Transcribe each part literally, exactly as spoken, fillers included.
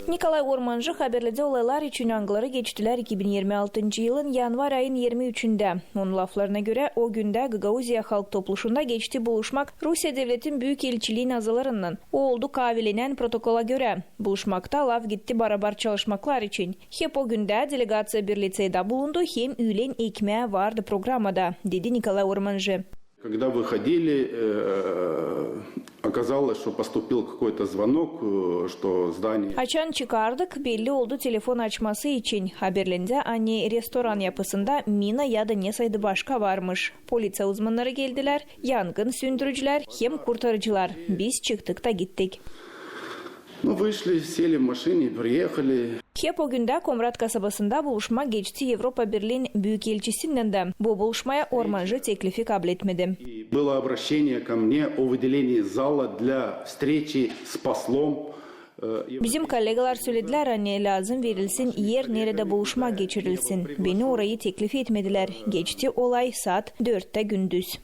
Nikolay Ormancı haberledä olaylar için, angıları geçtilär iki bin irmi altıncı yılın yanvar ayın irmi üçündä. Onun laflarına görä, o gündä Gagauziya Halk Topluşunda geçti buluşmak Rusiya devletin büükelçiliin azalarınnan. O oldu kaavilenän protokola görä. Buluşmakta laf gitti barabar çalışmaklar için. Hep o gündä delegaţiya bir liţeyda bulundu, hem üülen ekmää vardı programada, dedi Nikolay Ormancı. Когда выходили, э, оказалось, что поступил какой-то звонок, э, что здание... Açan çıkardık, belli oldu telefon açması için. Haberlendi, ani restoran yapısında mina ya da nesaydı başka varmış. Poliţiya uzmannarı geldilär, yangın süündürücülär hem kurtarıcılar. Biz çıktık da gittik. Ну, вышли, сели в машине и приехали. Hep o gündä Komrat kasabasında buluşma geçti Evropa Birliin büükelçisinnän dä. Bu buluşmaya Ormancı teklifi kabletmedi. И было обращение ко мне о выделении зала для встречи с послом, э, Bizim kollegalar söledilär, ani lääzım verilsin er, neredä buluşma geçirilsin. Beni orayı teklif etmedilär. Geçti olay saat dörttä gündüz.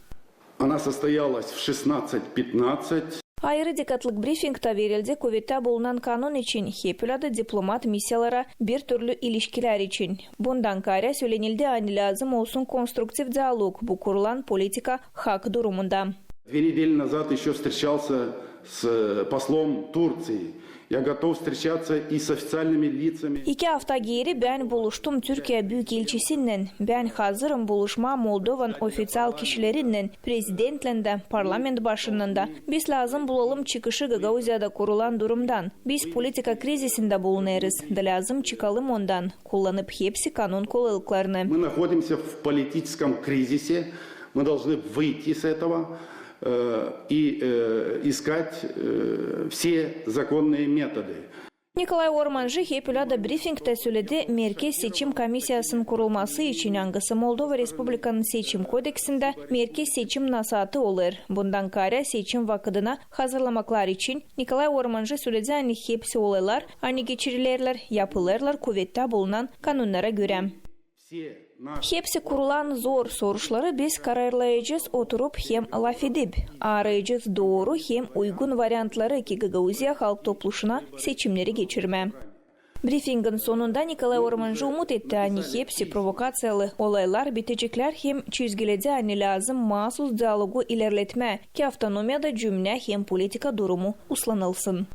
Она состоялась в шестнадцать пятнадцать. Ayırı dikatlık brifingtä verildi kuvettä bulunan kanun için, hep ölä dä diplomat missiyalara bir türlü ilişkilär için. Bundan kaarä sölenildi, ani lääzım olsun konstruktiv dialog bu kurulan politika hak durumunda. Две недели назад ещё встречался с послом Турции. Я готов встречаться и с официальными лицами. İki afta geeri bän buluştum Türkiye büükelçisinnän. Bän hazırım buluşmaa Moldovan ofiţial kişilerinnän, prezidentlän dä, parlament başınnan da. Biz lääzım bulalım çıkışı Gagauziyada kurulan durumdan. Biz politika krizisindä bulunêrız, da lääzım çıkalım ondan, kullanıp hepsi kanun kolaylıklarını. Мы находимся в политическом кризисе. Мы должны выйти с этого, э, и, э, искать, э, все законные методы. Nikolay Ormancı hep ölä dä brifingtä söledi Merkez seçim komissiyasının kurulması için, angısı Moldova Respublikanın Seçim kodeksindä Merkez seçim nasaatı olêr. Bundan kaarä seçim vakıdına hazırlamaklar için Nikolay Ormancı söledi, ani hepsi olaylar, ani geçirilerlär, yapılêrlar kuvettä bulunan kanunnara görä. Hepsi kurulan zor soruşları biz kararlayacez oturup hem lafedip, aarayacez dooru hem uygun variantları, ki Gagauziya Halk Topluşuna seçimneri geçirmää. Brifingin sonunda Nikolay Ormancı umut etti, ani hepsi provokaţiyalı olaylar biteceklär hem çizgiledi, ani lääzım maasuz dialogu ilerletmää, ki avtonomiyada cümlä hem politika durumu uslanılsın.